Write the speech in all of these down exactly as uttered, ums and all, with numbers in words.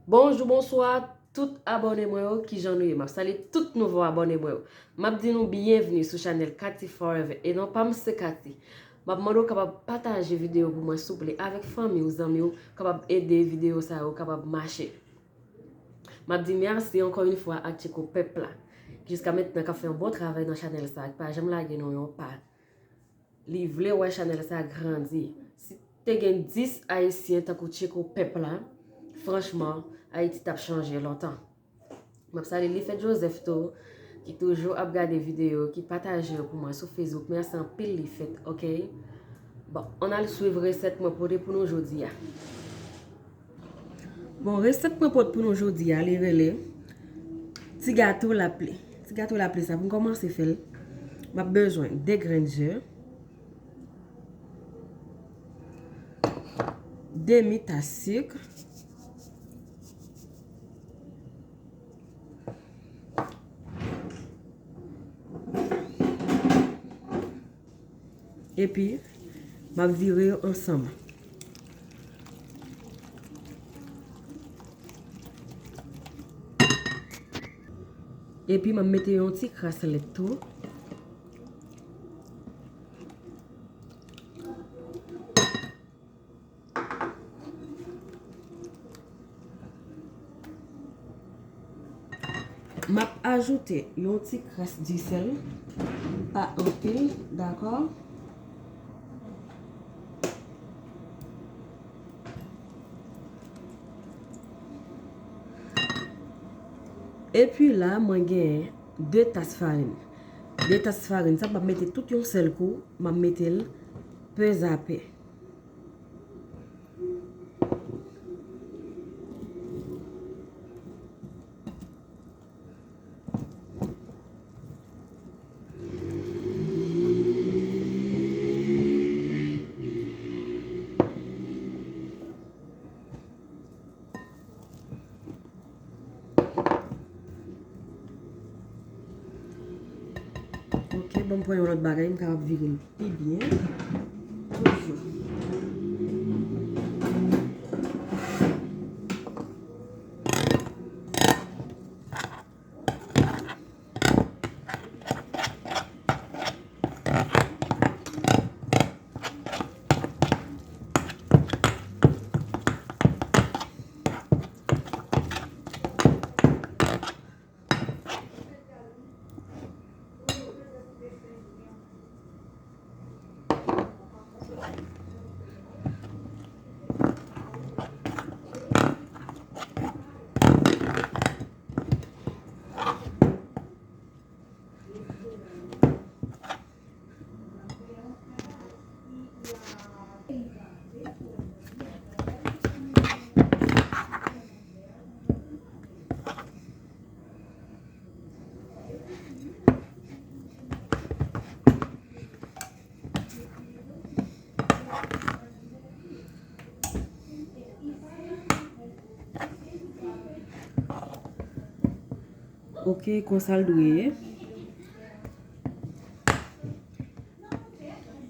Bonjou, bonswa, tout abòne mwen yo, kijan nou ye? M ap salye tout nouvo abòne mwen yo. M ap di nou byenvni sou chanèl Cathy Forever, e non pa m se Cathy. M ap mande w kapab pataje videyo pou mwen, souple, avèk fanmi w, zanmi w, kapab ede videyo sa yo kapab mache. M ap di mèsi ankò yon fwa ak Tcheko Pèp la, ki jiska mentnan k ap fè yon bon travay nan chanèl sa, ki pa janm lage nou yon pa. Li vle wè chanèl sa grandi. Si te gen dis Ayisyen tankou Tcheko Pèp la, franchman, Ayiti t ap chanje lontan. M ap salye Lifèt Joseph tou, ki toujou ap gade videyo, ki pataje yo pou mwen sou Facebook. Mèsi anpil, Lifèt, oke? Bon, ann al swiv resèt mwen pote pou nou jodi a. Bon, resèt mwen pot pou nou jodi a, li rele ti gato lapli. Ti gato lapli sa, pou m kòmanse fè l, m ap bezwen de grenn ze, demi tas sik, epi m ap vire yo ansanm. Epi m ap mete yon ti kras lèt tou. M ap ajoute yon ti kras disèl, pa anpil, dakò? Epi la, mwen genyen de tas farin. De tas farin, sa m ap mete tout yon sèl kou, m ap mete l pèzapè. Ok, bon, m pran yon lòt bagay, m kapab vire l pi byen. Toujou. Ok, konsa l dwe ye.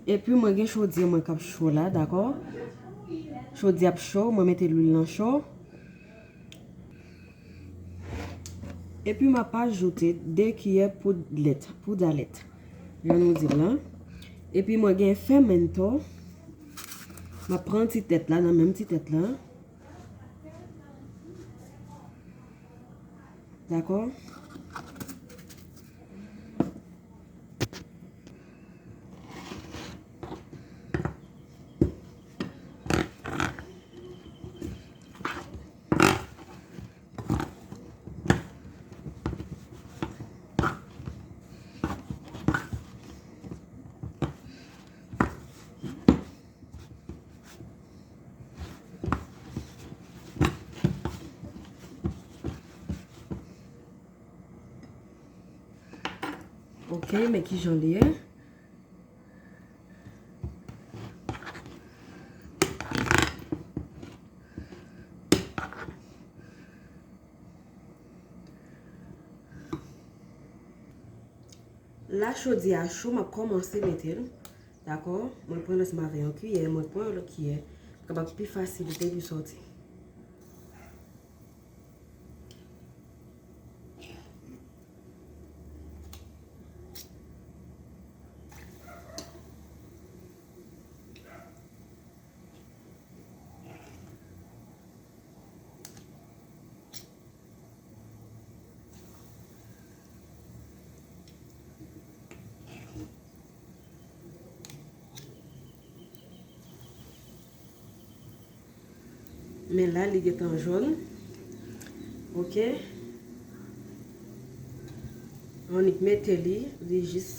Epi mwen gen chodyè mwen k ap cho la, dakò? Chodyè ap cho, mwen mete lwil nan cho. Epi m ap ajoute de kiyè poud lèt, poud a lèt. Jan nou di l lan. Epi mwen gen fèmento. M ap pran ti tèt la, nan menm ti tèt la. Dakò? Ok, men kijan li ye. La chodyè a cho, m ap kòmanse mete l. Dakò? Mwen pran l ansanm avè yon kiyè, mwen pran yon lòt kiyè. Kapab pi fasilite pou sòti. Men la, li gentan jòn. Ok. Annik mete li, li jis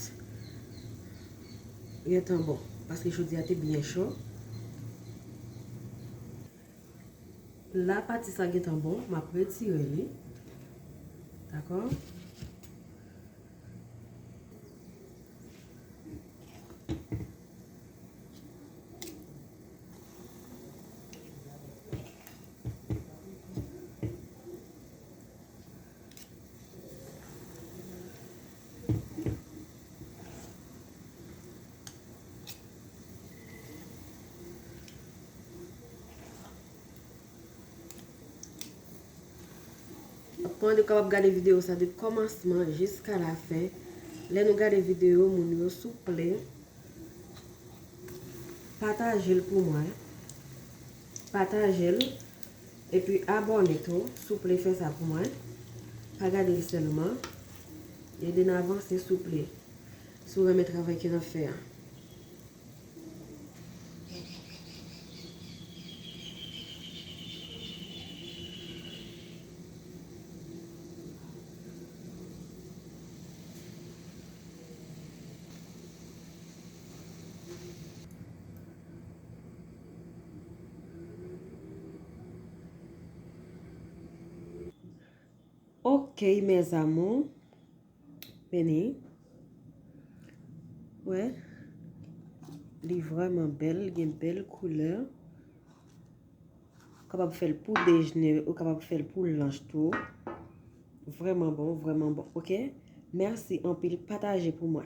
gentan bon. Paske jodi a te byen cho. La, pati sa gentan bon, m ap retire li. Dakò? Pandan w kapab gade videyo sa de kòmansman jiska lafen. Lè nou gade videyo moun yo, souple, pataje l pou mwen. Pataje l. Epi abòne tou. Souple, fè sa pou mwen. Pa gade l sèlman. Ede n avanse, souple. Si w renmen travay ke n ap fè a. Ok, mes amours. Vini. Wè. Li vrèman bèl, li gen bèl koulè. Ou kapab fè l pou dejne, ou kapab fè l pou lanch tou. Vrèman bon, vrèman bon, ok? Mèsi anpil, pataje pou mwen.